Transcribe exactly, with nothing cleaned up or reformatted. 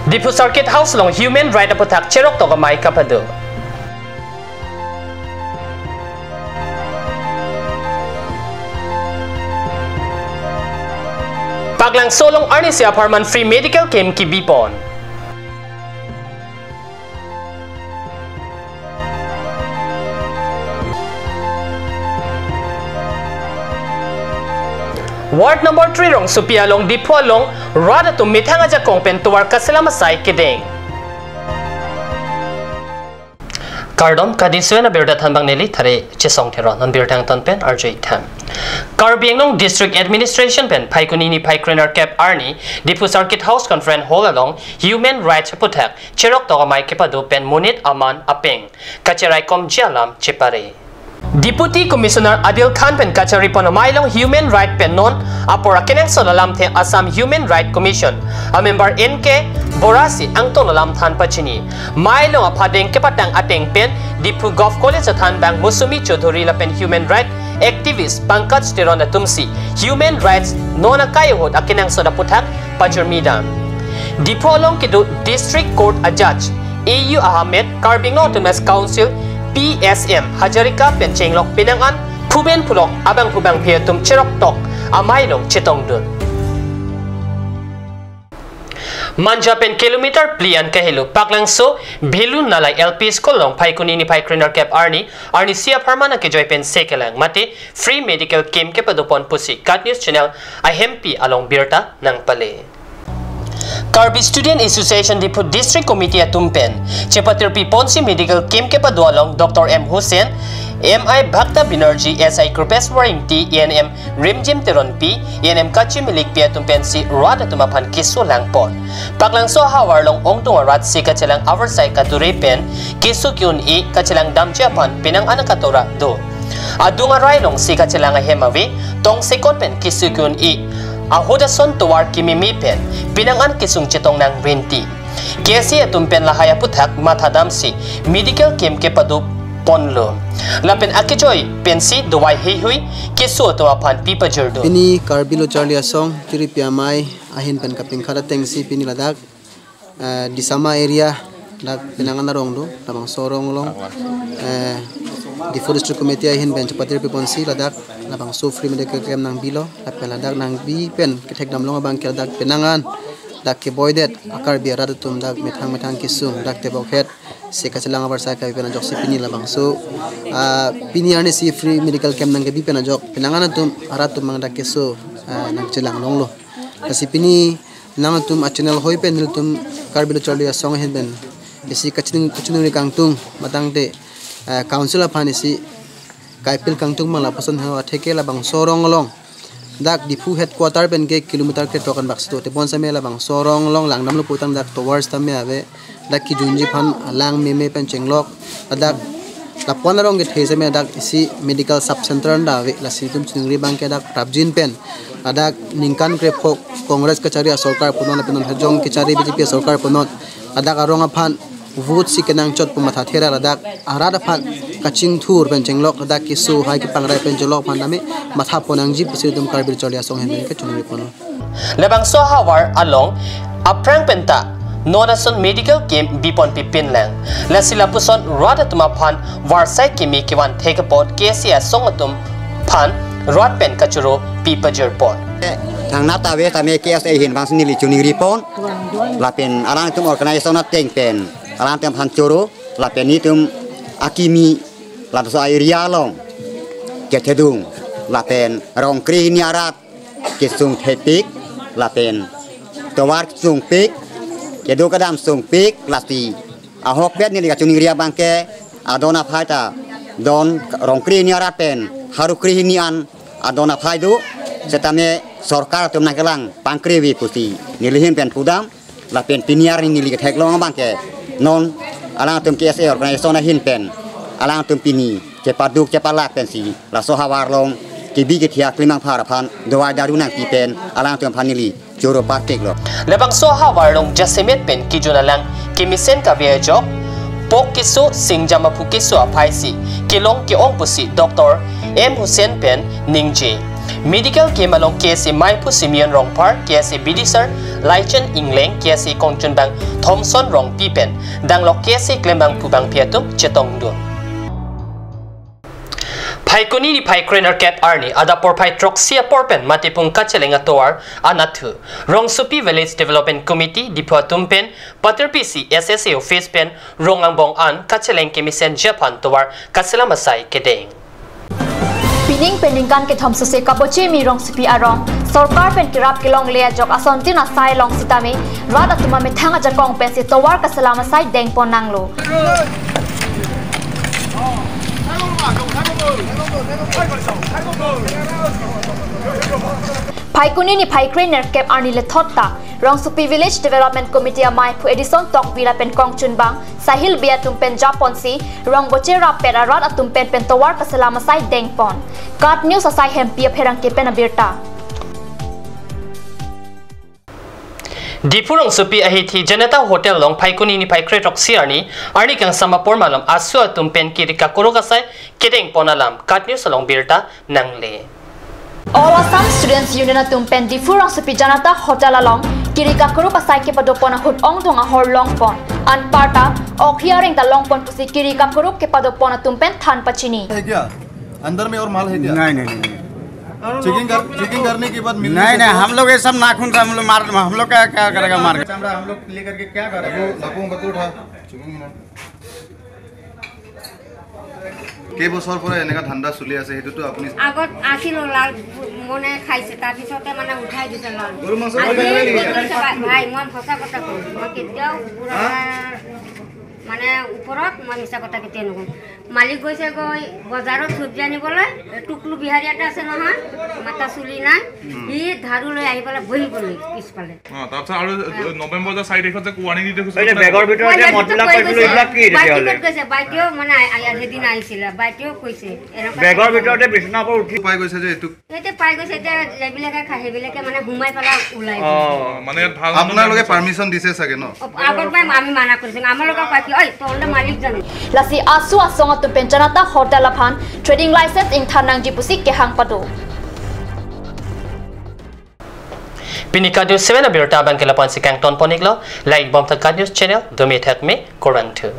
Diphu Circuit House along human right aputhak cheroktok amei kapado. Paklangso along arnisi apharman free medical camp kebipon. Ward number three rongsopi along Diphu along rat atum methang ajakong pen tovar kaselam asai kedeng. Kardom, kardom, suen abirta thanbang neli Thare Chesong Theron, non birta angton pen arju-ik tha. Karbi Anglong District Administration pen Phaikuni niphai krenerkep arni Diphu Circuit House Conference Hall along human rights aputhak cheroktok amei kepado pen monit aman apeng kacherai komji alam chepare. Deputy Commissioner Adil Khan pen kacharipon amei along human right pen non apor akenangsot alamthe Assam Human Right Commission a member N K Bora si angton alam than pachini. Mei along aphan deng kepatang ateng pen Diphu Govt College athanbang Mosumi Choudhury lapen human right activist Pankaj Teron atumsi human rights non akai ahut akenangsot aputhak pachurmi dam. Diphu along kedo District Court a judge A U Ahmed, Karbi Anglong Autonomous Council P S M Hazarika pen chenglok penang an phuben phulok abangphu bangphi atum cheroktok amei along chetongdun. Manja pen kilometer phli an kahelo Paklangso Bhelu Nalai L P School along Phaikuni niphai krenerkep arni arnisi apharman akejoi pen se kelang mate free medical camp kepadopon pusi KAT News Channel ahempi along birta nangpale. Karbi Student Association Diphu District Committee atum pen chepatirpi ponsi medical camp kepado along Doctor M Hussain, M I Bhakta Banerjee, S I Krupeswar Ingti, A N M Rimjim Teronpi, A N M Kachim Likpi atum pensi rat atum aphan keso langpon. Paklangso ahavar along ongdung arat se kachelang avarsai kadure pen keso ke-un-e kachelang damji aphan penang an katora do. Adung arai along se kachelang ahem ave, tongsekot pen keso ke-un-e ahut ason tovar kememe pen penang an kesung chetong nang rinti. K S A atum pen lahai aputhak matha damsi medical camp kepadoponlo. Lapen akejoi pensi dawai heihui keso atum aphan pi pajirdo. Pini Karbi Lo Charli Asong tiripi amei ahin pen kapingkhat atengsi pini ladak, eh, Disama area dak penang an arong do, labangso arong along, eh, Diphu District Committee ahin pen chepatirpi ponsi ladak labangso free medical camp nangbilo, lapen ladak nangbi pen kethek damlong abang ke ladak penang an dak keboidet a-Karbi arat atum dak methang methang kesung dak tebokhet se kachelang avarsai kabi pen ajoksi pini labangso, ah, pini arnisi free medical camp nangkebi pen ajok penang an atum arat atum abang dak keso, ah, nangchelang longlo. Lasi pini nangtum a-channel hoi pen nelitum Karbi Lo Charli Asong ahin pen isi kachini kachini kangtung matangte, eh, council aphan isi kaipil kangtung abang lapuson ho atheke labangso arong along dak Diphu headquarter pen ke kilometer kre-throk an bak sito tebon same labangso arong along langdamlo putang dak tovar sitame ave. Dak kejunji aphan alang meme pen chenglok. Ladak lapu-an arong kethe same dak isi medical sub center anda ave, lasi nelitum chiningri abang ke dak prapjin pen ladak ningkan krepho Congress kachari asorkar punon lapen non hajong kachari B J P asorkar punon ladak arong aphan vote si kenangchot pu matha thera ladak arat aphan kachingthur pen chenglok ladak keso hai kepangrai pen chenglok aphan tame matha pon nangji pusi nelitum Karbi Charli Asong ahin pen kachiningri ponlo. Labangso ahavar along aphrang penta non ason medical camp biponpi pinlang. Lasi lapuson rat atum aphan varsai keme kevan thek apot K S A asong atum aphan rat pen kachoro pi pajirpon. Thangnat ave tame K S A ahin abangsi neli chiningri pon. Lapen alangtum organization ateng pen alangtum aphan choro lapen nelitum akimi labangso area along kethedung lapen rong krehini arat kesung thepik lapen tovar sungpik, kedo kedam sungpik, lasi ahokpet neli kachiningri abang ke adon aphai ta don rong krehini arat pen haru krehini an adon aphai do, setame sorkar atum nangkelang pangkrevi pusi neli ahin pen pudam. Lapen pini arni neli ketheklong abang ke non alangtum K S A organization ahin pen alangtum pini chepaduk chepalak pensi laso ahavar along kebi kethe aklimang phar aphan dawai daru nangpi pen alangtum aphan neli choro partiklo. Labangso ahavar along jasemet pen kejun alang kemesen kave ajok pok keso singjam aphu keso aphaisi kelong ke-ong pusi Doctor M Hussain pen ningje. Medical camp along K S A maiphu Simeon Rongphar, K S A bidisar Laichen Engleng, K S A kongchunbang Thomson Rongpi pen danglok K S A klembangphu bangpi atum chetongdun. Phaikuni niphai krenerkep arni adap porphai throksi apor pen Matipung kacheleng atovar anatthu Rongsopi Village Development Committee Diphu atum pen patirpi si S S A office pen rong angbong an kacheleng kemesenji aphan tovar kaselam asai kedeng. Pining pen ningkan kethom sose kabochemi Rongsopi arong sorkar pen kerap kelongle ajok asontin asai along sitame rat atum amethang ajakong pensi tovar kaselam asai dengpon nanglo. Phaikuni niphai krenerkep arni lethot ta Rongsopi Village Development Committee amaiphu Edison Tokbi lapen kongchunbang Sahil Bey atum pen japonsi rong boche rappet arat atum pen pen tovar kaselam asai dengpon. KAT News asai hempi apherangke pen abirta. Diphu Rongsopi ahithi Janata Hotel along Phaikuni niphai krethroksi arni, arni kangsam apor malom ASU atum pen kiri kakuruk asai kedengpon alam KAT News along birta nangle. All Assam Students Union atum pen Diphu Rongsopi Janata Hotel along kiri kakuruk asai kepadopon ahut ongdung ahor longpon. Anparta, okhi areng ta longpon pusi kiri kakuruk kepadopon atum pen than pachini. है क्या? अंदर में और माल है क्या? नहीं, नहीं, नहीं, नहीं। चेकिंग कर, चेकिंग करने के बाद मिलने नहीं, से नहीं, तो हम लोग ये सब नाखून से हम लोग मार, हम लोग क्या, क्या करेगा मार के? चमड़ा हम लोग लेकर के क्या करेगा? बापू, बापू, बापू उठा। चेकिंग है ना। কেইবছৰ পৰা এনেকা ধান্দা চলি আছে, সেইটোতো আপুনি আগত আছিল, লাল মনে খাইছে, তাৰ পিছতে মানে উঠাই দিছে লাল। গৰু মাংস আজি খাই কি কৰিছে ভাই, ভাই, মই সঁচা কথা কওঁ, মই কেতিয়াও কুকুৰ হা? এটাৰ মানে ওপৰত মই মিছা কথা কেতিয়াও নকওঁ। মালিক গৈছেগৈ বজাৰত চব্জি আনিবলৈ, টুকলু বিহাৰী এটা আছে নহয়, মাতা চুলি নাই, সি ঝাৰু লৈ আহি পেলাই বহি গ'লহি পিছফালে। অ, তাৰপিছত আৰু নৱেম্বৰ যে চাৰি তাৰিখত যে কোৱাৰেণ্টিন দি থৈছে, এই যে বেগৰ ভিতৰত যে মদবিলাক পাইছিলো, এইবিলাক কি তেতিয়াহ'লে? বাইদেউত গৈছে, বাইদেউ মানে আ-, আ-, সেইদিনা আহিছিলে, বাইদেউ কৈছে, এনেকুৱা বেগৰ ভিতৰতে বিচনাৰ পৰা উঠি পাই গৈছে যে এইটো। এতিয়া পাই গৈছে, এতিয়া যিবিলাকে খায়, সেইবিলাকে মানে সোমাই পেলাই ওলাই অ। দিয়ে। মানে ইয়াত ভাল আপোনালোকে পাৰ্মিশ্যন দিছে চাগে ন? অ, আগত পাই আমি মানা কৰিছো, আমাৰ লগত কয় কি, "ঐ, তহঁতে মালিক জানো?" Lasi ASU asong atum pen Janata Hotel aphan trading license ingthan nangji pusi kehang pado. Pini KAT News seven abirta abangke lapu-an si kangton pon-iklo, like bom tha KAT News channel, domi thak me, kurvangthu.